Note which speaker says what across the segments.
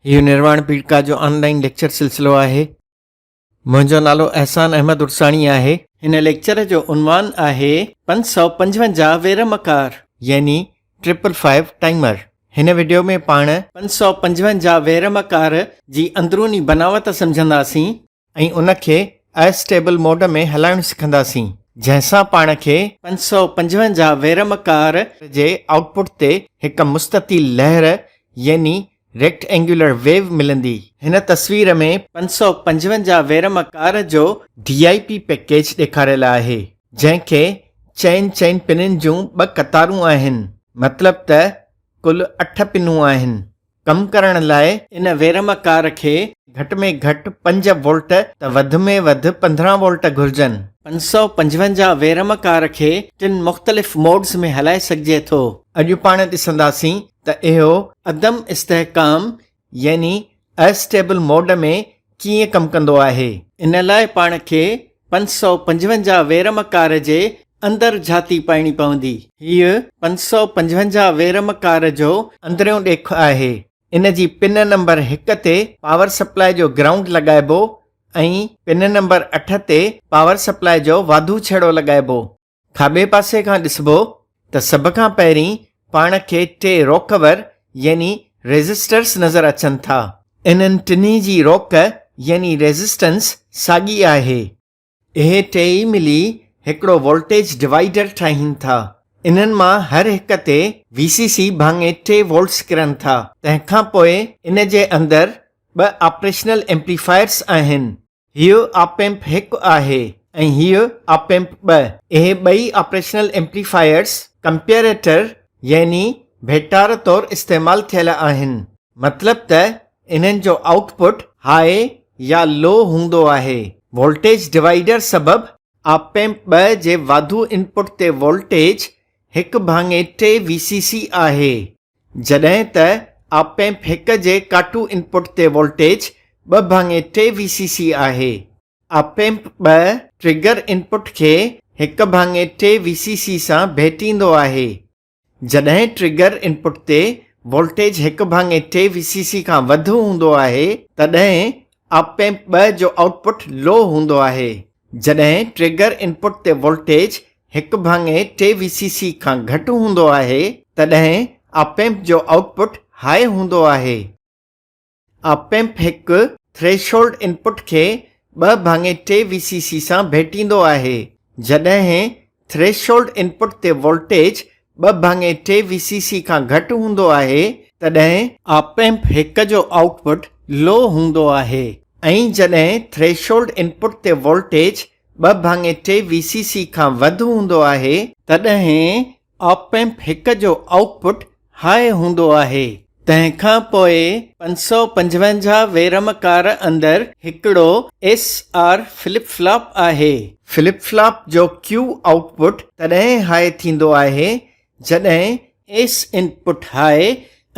Speaker 1: هيء نرواڻ پيڙڪا جو آن line lecture سلسلو آهي. منهنجو نالو احسان احمد عرساڻي آهي. هن ليڪچر جو عنوان آهي 555 ويرم ڪار. يعني ٽرپل فائيو ٽائيمر. هن وڊيو ۾ پاڻ. 555 ويرم ڪار جي اندروني بناوت سمجهنداسين. ۽ ان کي اسٽيبل موڊ ۾ هلائڻ سکنداسين جنهن سان پاڻ کي. 555 ويرم ڪار جي آئوٽ پٽ تي هڪ مستطيل لهر يعني ريڪٽ اينگيولر ويو ملندي. هن تصوير ۾. 555 ويرم ڪار جو ڊي I P package ڏيکاريل آهي جنهن کي چئن چئن پنن جون ٻه قطارون آهن مطلب ته ڪل اٺ پنون آهن. ڪم ڪرڻ لاء ان ويرم ڪار کي گهٽ ۾ گهٽ پنج وولٽ ته وڌ ۾ وڌ 15 وولٽ گهرجن. 555 ويرم ڪار کي ٽن مختلف موڊز ۾ هلائي سگهجي ٿو. اڄ پاڻ ڏسنداسين ته اهو عدم استحڪام يعني استيبل موڊ ۾ ڪيئن ڪم ڪندو آهي. ان لاء پاڻ کي 555 ويرم ڪار جي اندر جھاتي پائڻي پوندي. هيء 555 ويرم ڪار جو اندريون ڏيک آهي. ان جي پن نمبر هڪ تي پاور سپلاء جو گرائونڊ لڳائبو ۽ پن نمبر اٺ تي پاور سپلاء جو واڌو ڇيڙو لڳائبو. کاٻي پاسي کان ڏسبو ته سڀ کان پهرين پاڻ کي ٽي روڪ ور يعني ريزسٽرس نظر اچن ٿا. انهن ٽنهي جي روڪ يعني ريزسٽنس ساڳي آهي. اهي ٽيئي ملي هڪڙو وولٽيج ڊوائيڊر ٺاهين ٿا. انهن مان هر هڪ تي وي سي سي ڀاڱي ٽي وولٽس ڪرن ٿا. تنهن کان پوء ان جي اندر ٻه آپريشنل ايمپليفائرس آهن. هيء آپ ايمپ هڪ آهي ۽ هيء آپ ايمپ ٻه. اهي ٻئي آپريشنل ايمپليفائرز ڪمپيئريٽر يعني ڀيٽار طور استعمال ٿيل آهن. مطلب ته انهن جو آئوٽ پٽ هاء يا لو هوندو آهي. وولٽيج ڊوائيڊر سبب آپ ايمپ ٻه جي واڌو انپٽ تي وولٽيج هڪ ڀاڱي ٽي وي سي سي آهي. جڏهن ته آپ ايمپ هڪ جي ڪاٽو انپٽ تي وولٽيج ٻه ڀاڱي ٽي وي سي سي آهي. آپ ايمپ ٻه ٽرگر انپٽ کي هڪ ڀاڱي ٽي وي سي سي سان ڀيٽيندو آهي. جڏهن ٽرگر انپٽ تي وولٽيج هڪ ڀاڱي ٽي وي سي سي کان وڌ هوندو آهي تڏهن آپ ايمپ ٻه جو آئوٽ پٽ لو هوندو آهي. جڏهن ٽرگر انپٽ تي وولٽيج هڪ ڀاڱي ٽي وي سي سي کان گهٽ هوندو آهي تڏهن آپ ايمپ جو آئوٽ پٽ هاء هوندو آهي. آپ ايمپ هڪ ٿريشولڊ انپٽ کي ٻه ڀاڱي ٽي وي سي سي سان ڀيٽيندو آهي. جڏهن ٿريشولڊ انپٽ تي وولٽيج ٻه ڀاڱي ٽي وي سي سي کان گهٽ هوندو آهي تڏهن آپ ايمپ هڪ جو آئوٽ پٽ لو هوندو آهي ۽ جڏهن ٿريشولڊ انپٽ تي وولٽيج ٻه ڀاڱي ٽي وي سي سي کان وڌ هوندو آهي تڏهن آپ ايمپ هڪ جو آئوٽ پٽ هاء هوندو آهي. تنهن کان پوء 555 ويرم ڪار اندر هڪڙو ايس آر فلپ فلاپ آهي. فلپ فلاپ جو ڪيو آئوٽ پٽ تڏهن هاء ٿيندو آهي جڏهن S input high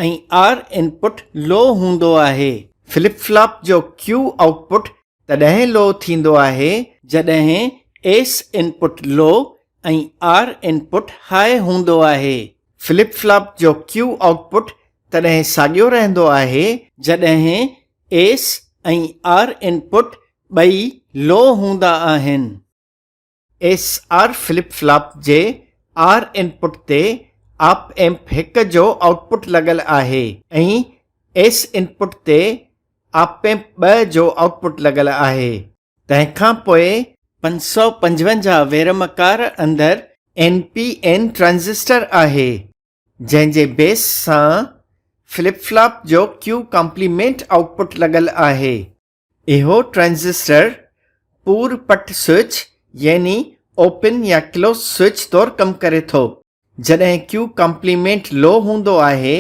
Speaker 1: ۽ R input low هوندو آهي. فلپ فلاپ جو ڪيو آئوٽ پٽ تڏهن لو ٿيندو آهي جڏهن ايس انپٽ لو ۽ آر انپٽ هاء هوندو آهي. فلپ فلاپ جو ڪيو آئوٽ پٽ تڏهن ساڳيو رهندو آهي جڏهن ايس ۽ آر انپٽ ٻئي لو هوندا آهن. ايس آر فلپ فلاپ جي آر انپٽ تي آپ ايمپ هڪ جو آئوٽ پٽ لڳل آهي ۽ ايس انپٽ تي آپ ايمپ ٻه جو آئوٽ پٽ لڳل آهي. تنهن کان پوء 555 ويرمڪار اندر اين پي اين ٽرانزسٽر آهي جنهن جي بيس سان فلپ فلاپ جو ڪيو ڪامپليمينٽ آئوٽ پٽ لڳل آهي. اهو ٽرانزسٽر پور پٽ سوئچ يعني اوپن يا ڪلوز سوئچ طور ڪم ڪري ٿو. جڏهن ڪيو ڪامپليمينٽ لو هوندو آهي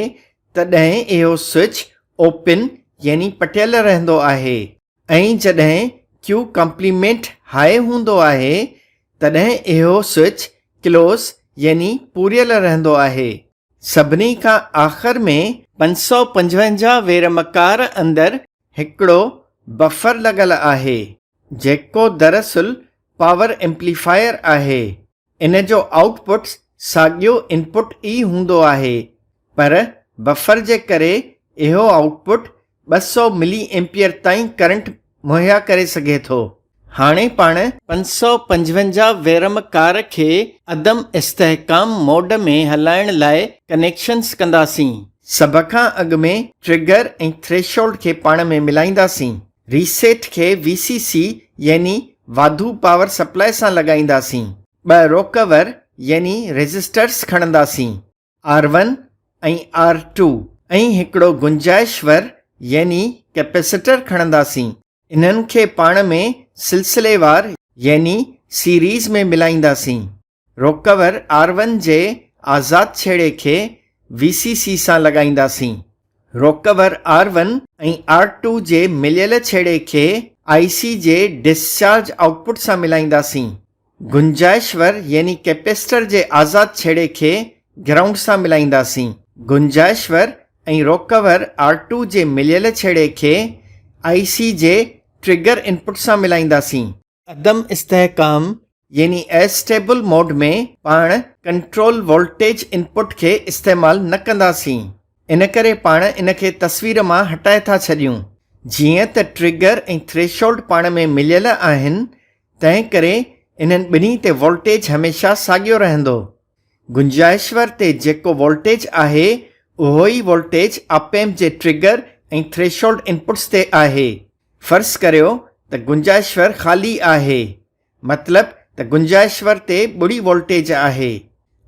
Speaker 1: تڏهن اهو سوئچ اوپن يعني پٽيل رهندو آهي ۽ جڏهن ڪيو ڪامپليمينٽ هاء هوندو آهي تڏهن اهو سوئچ ڪلوز يعني پوريل رهندو آهي. سڀني کان آخر ۾ 555 ويرمڪار اندر هڪڙو بفر لڳل آهي، جيڪو دراصل پاور ايمپليفائر آهي. ان جو آئوٽ پٽ ساڳيو ان پٽ ئي هوندو آهي، پر بفر جي ڪري اهو آئوٽ پٽ 200 ملي ايمپيئر تائين ڪرنٽ مهيا ڪري سگهي ٿو. هاڻي پاڻ 555 ويرم ڪار کي عدم استحڪام موڊ ۾ هلائڻ لاء ڪنيڪشنز ڪنداسين. سڀ کان اڳ ۾ ٽرگر ۽ ٿريشولڊ کي پاڻ ۾ ملائينداسين. ريسيٽ کي وي سي سي يعني واڌو پاور سپلاء سان لڳائينداسين. ٻه روڪ ور يعني ريزسٽرز کڻنداسين. آر ون ۽ آر ٽو ۽ هڪڙو گنجائش ور يعني ڪئپيسٽر کڻنداسين. انهن کي پاڻ ۾ سلسليوار يعني سيريز ۾ ملائينداسين. روڪ ور آر ون جي آزاد ڇيڙي کي وي سي سي سان لڳائينداسين. روڪ ور آر ون ۽ آر ٽو جي مليل ڇيڙي کي آء سي جي ڊسچارج آئوٽ پٽ سان ملائينداسين. گنجائش ور يعني ڪئپيسٽر جي آزاد ڇيڙي کي گرائونڊ سان ملائينداسين. گنجائش ور ۽ روڪ ور آر ٽو جي مليل ڇيڙي کي آء سي جي ٽرگر انپٽ سان ملائينداسين. عدم استحڪام يعني اسٽيبل موڊ ۾ پاڻ ڪنٽرول وولٽيج انپٽ کي استعمال نه ڪنداسين. ان ڪري پاڻ ان کي تصوير مان هٽائي ٿا ڇڏيون. جيئن ته ٽرگر ۽ ٿريشولڊ پاڻ ۾ مليل آهن تنهن ڪري انهن ٻنهي تي وولٽيج هميشه ساڳيو رهندو. گنجائشور تي جيڪو وولٽيج آهي اهو ئي وولٽيج آپ ايمپ جي ٽرگر ۽ ٿريشولڊ انپٽس تي آهي. فرض ڪريو ته گنجائشور خالي آهي. مطلب ته گنجائشور تي ٻڙي وولٽيج آهي.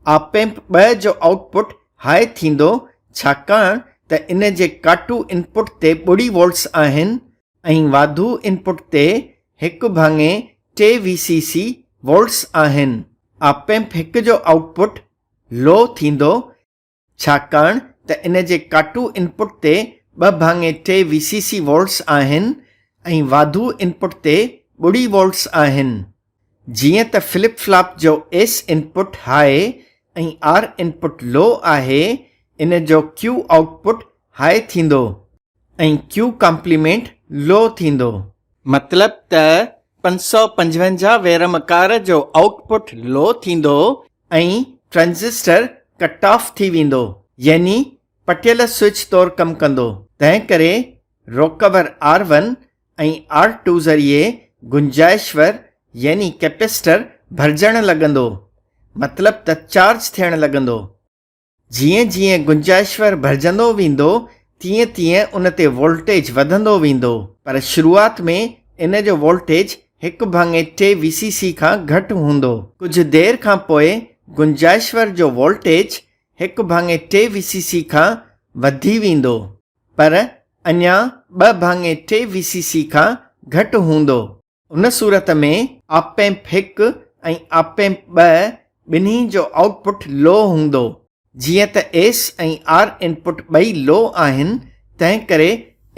Speaker 1: آپ ايمپ 2 جو آئوٽ پٽ هاء ٿيندو ڇاڪاڻ ته ان جي ڪاٽو انپٽ تي ٻڙي وولٽس آهن ۽ واڌو انپٽ تي هڪ ڀاڱي ٽي وي سي سي وولٽس آهن. آپ ايمپ هڪ جو آئوٽ پٽ لو ٿيندو ڇاڪاڻ ته ان جي ڪاٽو انپٽ تي ٻه ڀاڱي ٽي وي سي سي وولٽس آهن ۽ واڌو انپٽ تي ٻڙي وولٽس آهن. جيئن ته فلپ فلاپ جو S input high ۽ R input low آهي ان جو ڪيو آئوٽ پٽ هاء ٿيندو. ۽ ڪيو ڪامپليمينٽ لو ٿيندو. مطلب ته 555 ويرم ڪار جو آئوٽ پٽ لو ٿيندو ۽ ٽرانزسٽر ڪٽ آف ٿي ويندو يعني پٽيل سوئچ طور ڪم ڪندو. تنهن ڪري روڪ ور آر ون ۽ آر ٽو ذريعي گنجائش ور يعني ڪئپيسٽر ڀرجڻ لڳندو مطلب ته چارج ٿيڻ لڳندو. جيئن جيئن گنجائشور ڀرجندو ويندو تيئن تيئن ان تي وولٽيج وڌندو ويندو پر شروعات ۾ ان جو وولٽيج هڪ ڀاڱي ٽي وي سي سي کان گهٽ هوندو. ڪجهه دير کان پوء گنجائشور جو وولٽيج هڪ ڀاڱي ٽي وي سي سي کان وڌي ويندو پر اڃا ٻه ڀاڱي ٽي وي سي سي کان گهٽ هوندو. ان صورت ۾ آپ ايمپ هڪ ۽ آپ ايمپ ٻه ٻنهي جو آئوٽ پٽ لو هوندو. جيئن ته ايس ۽ آر انپٽ ٻئي لو آهن، تنهن ڪري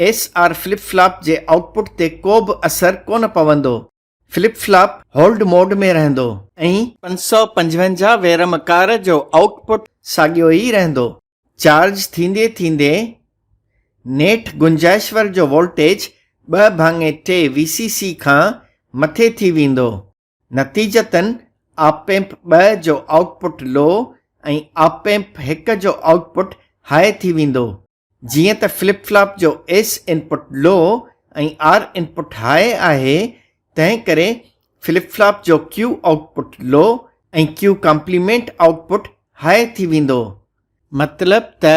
Speaker 1: ايس آر فلپ فلاپ جي آئوٽ پٽ تي ڪو به اثر ڪونه پوندو. فلپ فلاپ هولڊ موڊ ۾ رهندو ۽. 555 ويرم ڪار جو آئوٽ پٽ ساڳيو ئي رهندو. چارج ٿيندي ٿيندي نيٺ گنجائشور جو وولٽيج ٻه ڀاڱي ٽي وي سي سي کان مٿي ٿي ويندو. نتيجتاً آپ ايمپ ٻه جو آئوٽ پٽ لو ۽ آپ ايمپ هڪ جو آئوٽ پٽ هاء ٿي ويندو. جيئن ته فلپ فلاپ جو ايس انپٽ لو ۽ آر انپٽ هاء آهي، تنهن ڪري فلپ فلاپ جو ڪيو آئوٽ پٽ لو ۽ ڪيو ڪامپليمينٽ آئوٽ پٽ هاء ٿي ويندو. مطلب ته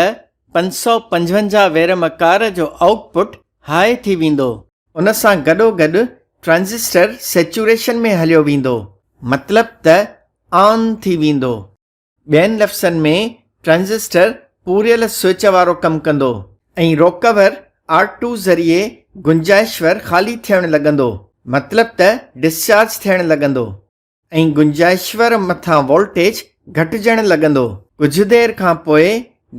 Speaker 1: 555 ويرم ڪار جو آئوٽ پٽ هاء ٿي ويندو. ان سان گڏوگڏ ٽرانزسٽر سيچوريشن ۾ هليو ويندو. مطلب ته آن ٿي ويندو. ٻين لفظن ۾ ٽرانزسٽر پوريل سوئچ وارو ڪم ڪندو ۽ روڪ ور آر ٽو ذريعي گنجائشور خالي ٿيڻ لڳندو. مطلب ته ڊسچارج ٿيڻ لڳندو. ۽ گنجائشور مٿان وولٽيج گهٽجڻ لڳندو. ڪجهه دير کان پوء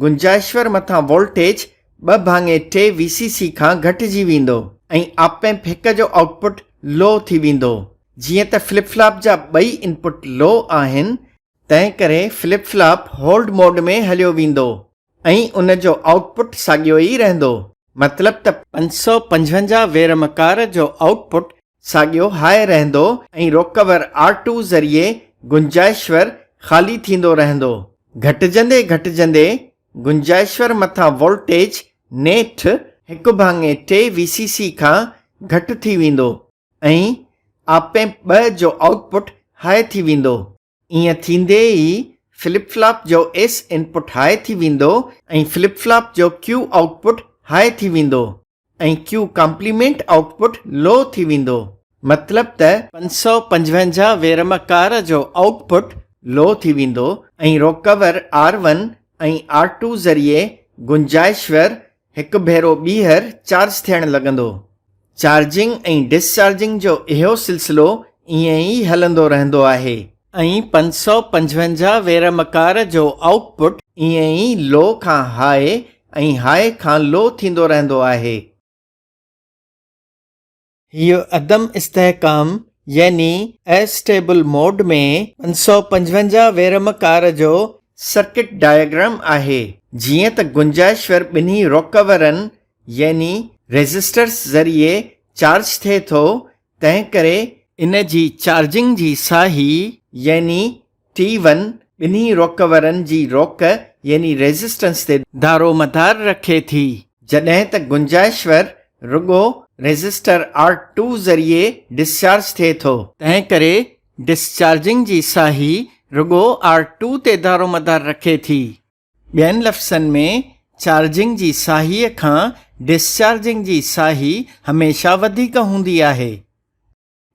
Speaker 1: گنجائشور مٿان وولٽيج ٻه ڀاڱي ٽي وي سي سي کان گهٽجي ويندو ۽ آپ ايمپ هڪ جو آئوٽ پٽ لو ٿي ويندو. جيئن ته فلپ فلاپ جا ٻئي انپٽ لو آهن، تنهن ڪري فلپ فلاپ هولڊ موڊ ۾ هليو ويندو ۽ ان جو آئوٽ پٽ ساڳيو ئي رهندو. مطلب ته 555 ويرم ڪار جو آئوٽ پٽ ساڳيو هاء رهندو ۽ روڪ ور آر ٽو ذريعي گنجائشور خالي ٿيندو رهندو. گهٽجندي گهٽجندي گنجائشور مٿان وولٽيج نيٺ. هڪ ڀاڱي ٽي وي سي سي کان گهٽ ٿي ويندو ۽ آپيمپ ٻه جو آئوٽ پٽ هاء ٿي ويندو. ائين ٿيندي ئي فلپ فلاپ جو ايس انپٽ هاء ٿي ويندو ۽ فلپ فلاپ جو ڪيو آئوٽ پٽ هاء ٿي ويندو ۽ ڪيو ڪامپليمينٽ آئوٽ پٽ لو ٿي ويندو. مطلب ته 555 ويرمڪار جو آئوٽ پٽ لو ٿي ويندو ۽ روڪور آر ون ۽ آر ٽو ذريعي گنجائشور هڪ ڀيرو ٻيهر چارج ٿيڻ لڳندو. چارجنگ ۽ ڊسچارجنگ جو اهو سلسلو ائين ئي هلندو رهندو آهي. ۽ 555 ويرمڪار جو آئوٽ پٽ ائين ئي لو کان هاء ۽ هاء کان لو ٿيندو رهندو آهي. هيء عدم استحڪام يعني استيبل موڊ ۾ 555 ويرمڪار جو سرڪٽ ڊائگرام آهي. جيئن ته گنجائشور ٻنهي روڪورن يعني ريزسٽرس ذريعي چارج ٿئي ٿو، تنهن ڪري ان جي چارجنگ جي ساهي يعني ٽي ون ٻنهي روڪورن جي روڪ يعني ريزسٽنس تي دارومدار رکي ٿي. جڏهن ته گنجائشور رڳو ريزسٽر آر ٽو ذريعي ڊسچارج ٿئي ٿو. تنهن ڪري ڊسچارجنگ جي ساهي رڳو آر ٽو تي دارومدار رکي ٿي. ٻين لفظن ۾ چارجنگ جي ساهيء کان ڊسچارجنگ جي ساهي هميشه وڌيڪ هوندي آهي.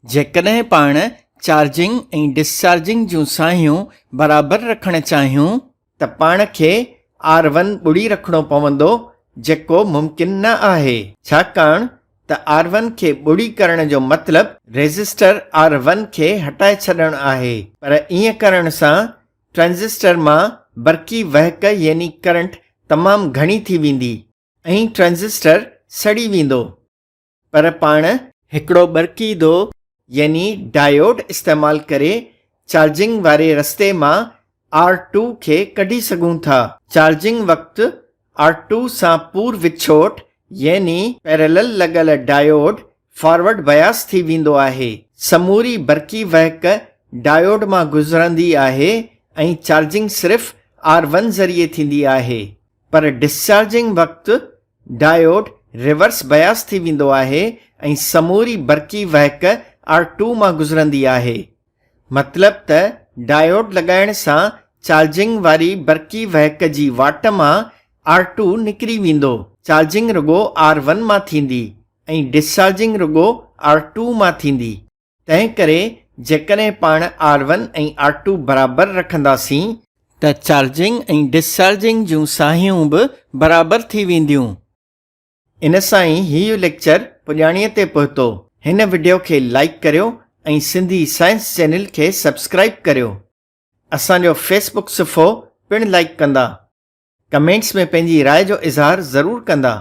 Speaker 1: جيڪڏهن پاڻ چارجنگ ۽ ڊسچارجنگ جون ساهيون برابر رکڻ چاهيون، ته پاڻ کي آر ون ٻڙي رکڻو پوندو جيڪو ممڪن نه آهي ڇاڪاڻ ته آر ون کي ٻڙي ڪرڻ جو مطلب ريزسٽر آر ون کي هٽائي ڇڏڻ آهي پر ائين ڪرڻ سان ٽرانزسٽر مان برقي وهڪ يعني ڪرنٽ تمام گهڻي ٿي ويندي ۽ ٽرانزسٽر سڙي ويندو پر پاڻ هڪڙو برقي دو يعني ڊايوڊ استعمال ڪري چارجنگ واري رستي مان آر ٽو کي ڪڍي سگهون ٿا. چارجنگ وقت آر ٽو سان پور وڇوٽ يعني پيرلل لڳل ڊايوڊ فارورڊ بياس ٿي ويندو آهي. سموري برقي وهڪ ڊايوڊ مان گذرندي آهي ۽ چارجنگ صرف آر ون ذريعي ٿيندي آهي پر ڊسچارجنگ وقت ڊايوڊ ريورس بياس ٿي ويندو آهي ۽ سموري برقي وهڪ آر ٽو مان گذرندي آهي. مطلب ته ڊايوڊ لڳائڻ سان چارجنگ واري برقي وهڪ جي واٽ مان آر ٽو نڪري ويندو، چارجنگ رڳو آر ون مان ٿيندي ۽ ڊسچارجنگ رڳو آر ٽو مان ٿيندي. تنهن ڪري جيڪڏهن پاڻ آر ون ۽ آر ٽو برابر رکنداسين، ته چارجنگ ۽ ڊسچارجنگ جون ساهيون به برابر ٿي وينديون. ان سان ئي هيء ليڪچر پڄاڻيء تي پهتو. هن وڊيو کي لائيڪ ڪريو ۽ سنڌي سائنس چينل کي سبسڪرائيب ڪريو. اسان جو فيس بڪ صفحو پڻ لائيڪ ڪندا. ڪمينٽس ۾ پنهنجي راء جو اظهار ضرور ڪندا.